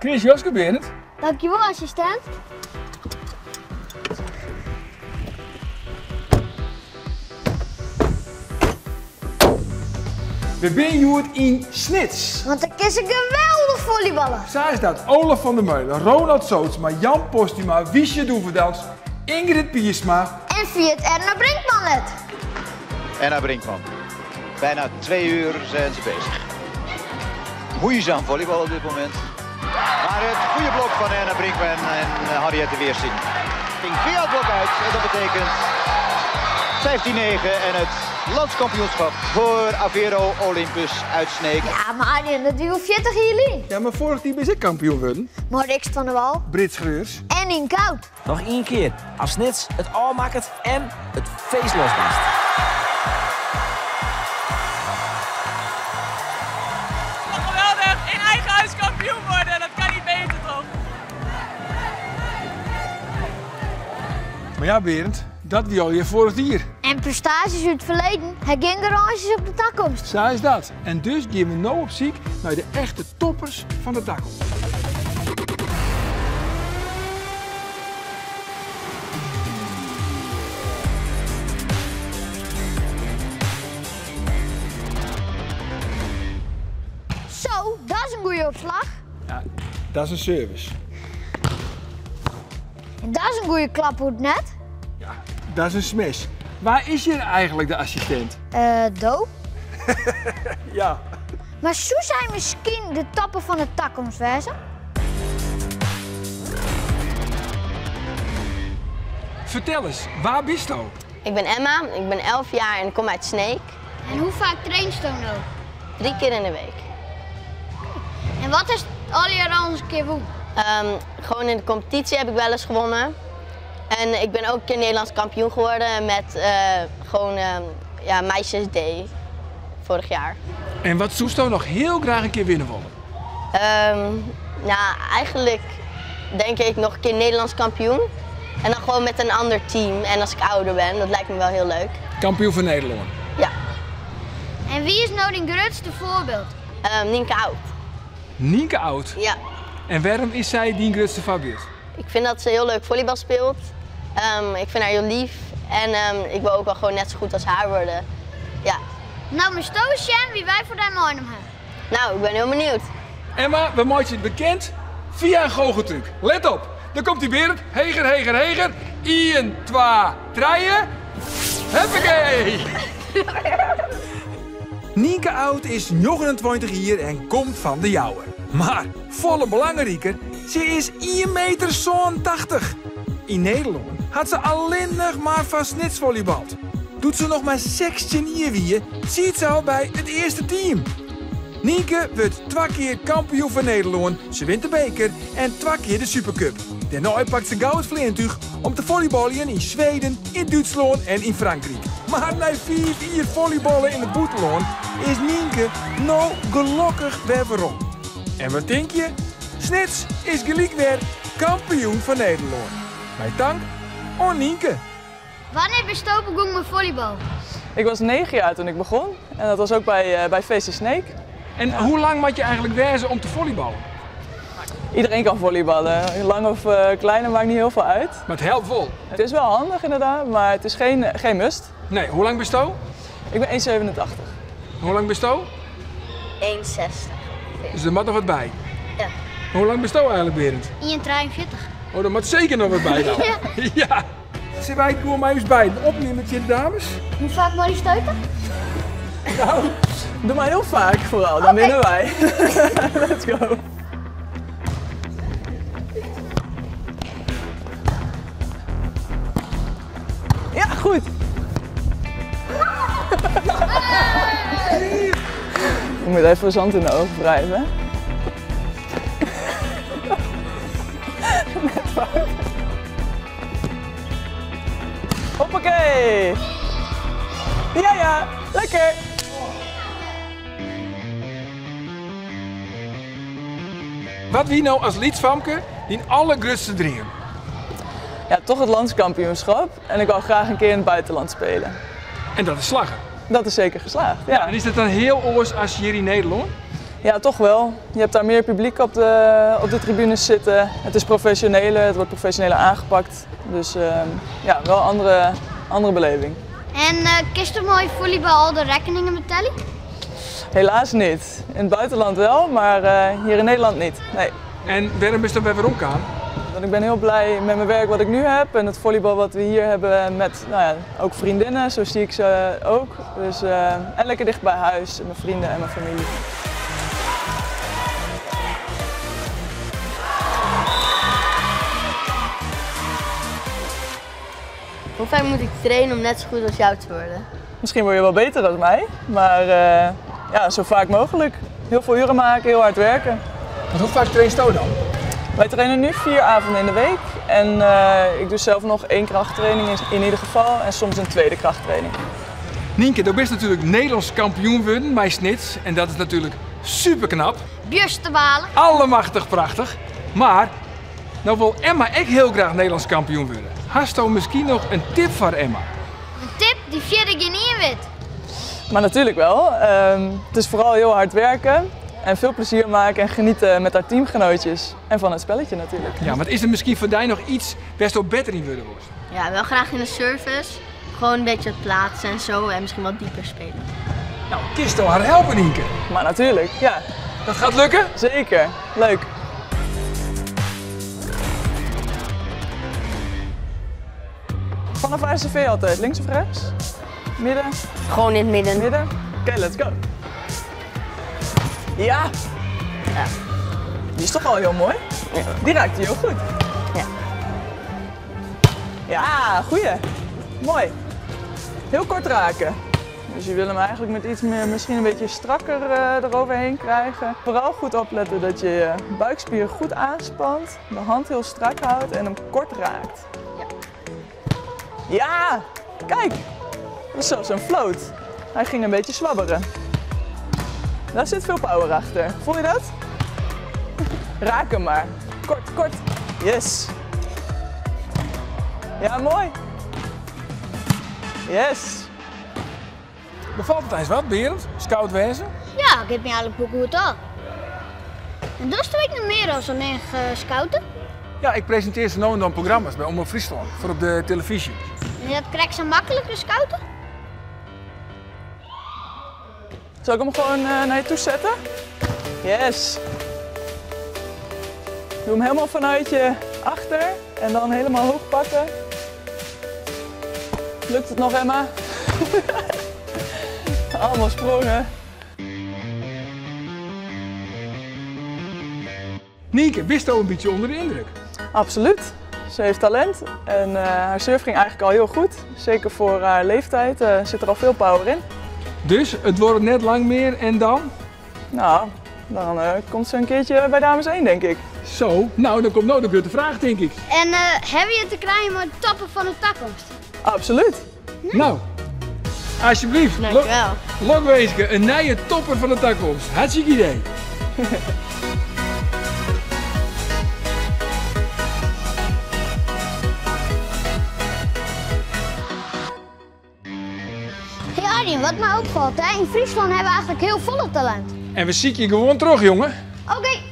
Chris Joske Berend. Dankjewol, assistent. We binne hjoed yn Snits. Want ik is in geweldich volleyballer. Sa is dat. Olaf van der Meulen, Ronald Zoodsma, Jan Postuma, Wiesje Doevendans, Ingrid Piersma. En Fiat Erna Brinkman net. Erna Brinkman. Bijna 2 uur zijn ze bezig. Moeizaam volleybal op dit moment. Maar het goede blok van Erna Brinkman en Harriëtte Weersing ging via het blok uit. En dat betekent 15-9 en het landskampioenschap voor Avero Olympus uit Sneek. Ja, maar Arjen, dat duurt 40 jaar lyn. Ja, mar foarich jier binne se kampioen wurden. Mar Rixt van der Wal. Britt Schreurs. En Nienke Oud. Noch ien kear as Snits it ôfmakket en it feest losbarst. Geweldig, in eigen huis kampioen worden, dat kan niet beter toch? Mar ja, Berend, dat wie al je foarich jier. En prestaasjes út it ferleden, ha gjin garânsjes op de takomst. Sa is dat. En dus geane we no op syk nei de echte toppers fan de takomst. Zo, dat is in goede opslach. Ja, dat is in service. En dat is in goede klap oer it net. Ja, dat is in smash. Wa is hjir eigentlik de assistint? Do? Ja. Mar soe sy miskien de topper fan de takomst wêze? Fertel ris, wa bisto? Ik ben Emma, ik ben 11 jaar en ik kom uit Sneek. En hoe faak trainsto no? Drie keer in de week. En wat hast allegear al ris in kear wûn? Gewoon in de competitie heb ik wel eens gewonnen. En ik ben ook een keer Nederlands kampioen geworden met gewoon ja, meisjes D vorig jaar. En wat soesto noch hiel graach in kear winne wolle? Nou, eigenlijk denk ik nog een keer Nederlands kampioen. En dan gewoon met een ander team. En als ik ouder ben, dat lijkt me wel heel leuk. Kampioen fan Nederlân? Ja. En wie is no dyn grutste foarbyld? Nienke Oud. Nienke Oud? Ja. En wêrom is sy dyn grutste foarbyld? Ik vind dat ze heel leuk volleybal speelt. Ik vind haar heel lief. En ik wil ook wel gewoon net zo goed als haar worden. Ja. No, moatsto sjen wie wy foar dy meinaam ha. Nou, ik ben heel benieuwd. Emma, we meitsje it bekend fia in goocheltrúk. Let op, dêr komt dy Berend. Heger, heger, heger. 1, 2, 3. Huppakee! Nienke Oud is 29 jier en komt fan De Jouwer. Mar, folle belangriker, se is 1 meter 87. Yn Nederlân hat se allinnich mar foar Snits follybalde. Doe't se noch mar 16 jier wie, siet se al by it earste team. Nienke wurdt twa kear kampioen fan Nederlân, se wint de beker en twa kear de Supercup. Dêrnei pakt se gau it fleantúch om te follybaljen yn Sweden, yn Dútslân en yn Frankryk. Mar nei 5 jier follyballen yn it bûtenlân is Nienke no gelokkich wer werom. En wat tinke je? Snits is gelyk wer kampioen fan Nederlân. Mei tank oan Nienke. Wannear bisto begûn mei follybaljen? Ik was 9 jaar toen ik begon en dat was ook bij VC Sneek. En hoe lang moatte je eigentlik wêze om te follybaljen? Iedereen kan volleyballen. Lang of klein, dat maakt niet heel veel uit. Mar it helpt wol? Het is wel handig inderdaad, maar het is geen must. Nee, hoe lang bisto? Ik ben 1,87. Hoe lang bisto? 1,60. Dus der moat noch wat by? Ja. Hoe lang bisto eigentlik, Berend? 1,43. Oh, der moat seker noch wat by dan. Ja. Ja. Sille wy it gewoan mei ús beiden opnimme tsjin de dames? Hoe faak moatte wy stuite? Nou, doe mar hiel faak foaral, dan Oké. winne wy. Let's go. Ja, goed. Ik moet even zand in de ogen wrijven. Net fout. Hoppakee! Ja, ja, lekker! Wat wie no as lyts famke dyn aldergrutste dream? Ja, toch het landskampioenschap. En ik wil graag een keer in het buitenland spelen. En dat is slagge? Dat is zeker geslaagd, ja. En is dat dan hiel oars as hjir yn Nederlân? Ja, toch wel. Je hebt daar meer publiek op de tribunes zitten. Het is professioneler, het wordt professioneler aangepakt. Dus ja, wel een andere beleving. En kinst mei follybal al de rekeningen betelje? Helaas niet. In het buitenland wel, maar hier in Nederland niet. Nee. En wêrom bist do wer weromkaam? Want ik ben heel blij met mijn werk wat ik nu heb en het volleybal wat we hier hebben met, nou ja, ook vriendinnen, zo zie ik ze ook. Dus, en lekker dicht bij huis, mijn vrienden en mijn familie. Hoe vaak moet ik trainen om net zo goed als jou te worden? Misschien word je wel beter dan mij, maar ja, zo vaak mogelijk. Heel veel uren maken, heel hard werken. Want hoe vaak trainst do dan? Wij trainen nu 4 avonden in de week en ik doe zelf nog 1 krachttraining in ieder geval en soms een tweede krachttraining. Nienke, do bist natuerlik Nederlânsk kampioen wurden mei Snits en dat is natuerlik super knap. Bjusterbaarlik. Allemachtich prachtich. Mar no wol Emma ek hiel graach Nederlânsk kampioen wurde. Hasto miskien noch in tip foar Emma? In tip dy't fierder gjinien wit. Maar natuurlijk wel. Het is vooral heel hard werken en veel plezier maken en genieten met haar teamgenootjes. En van het spelletje natuurlijk. Ja, mar is der miskien foar dy noch yts wêr'tsto better yn wurde wolst? Ja, wel graag in de service. Gewoon een beetje het plaatsen en zo en misschien wat dieper spelen. Nou, kinsto har helpe, Nienke? Maar natuurlijk, ja. Dat gaat lukken? Zeker, leuk. Vanaf waar serveer je altijd? Links of rechts? Midden? Gewoon in het midden. Midden? Oké, let's go. Ja! Ja. Die is toch al heel mooi? Ja. Die raakt hij heel goed. Ja. Ja, goeie. Mooi. Heel kort raken. Dus je wil hem eigenlijk met iets meer, misschien een beetje strakker eroverheen krijgen. Vooral goed opletten dat je je buikspier goed aanspant, de hand heel strak houdt en hem kort raakt. Ja. Ja! Kijk! Dat is zelfs een float. Hij ging een beetje zwabberen. Daar zit veel power achter. Voel je dat? Raak hem maar. Kort, kort. Yes. Ja, mooi. Yes. Befalt it eins wat, Berend? Scout wêze? Ja, it giet my eigenlik wol goed ôf. En dochsto ek noch mear as allinnich scouten? Ja, ik presintearje sa no en dan programma's by Omrop Fryslân foar op de telefyzje. En is dat krekt sa maklik, de scouten? Zal ik hem gewoon naar je toe zetten? Yes. Doe hem helemaal vanuit je achter en dan helemaal hoog pakken. Lukt het nog, Emma? Allemaal sprongen. Nienke, bisto in bytsje ûnder de yndruk? Absoluut. Ze heeft talent en haar surf ging eigenlijk al heel goed. Zeker voor haar leeftijd zit er al veel power in. Dus it wurdt net lang mear en dan? Nou, dan komt ze een keertje bij dames 1, denk ik. Zo, nou dan komt no de grutte fraach, denk ik. En hawwe je te krijen mei de topper fan de takomst? Absoluut. Nee. Nou, alsjeblieft. Dankjewel. Lokwinske, in nije topper fan de takomst. Hartstikke idee. Hey Arjen, wat mij opvalt, hè? In Fryslân hawwe we eigenlik hiel folle talint. En we sykje gewoan troch, jonge. Oké.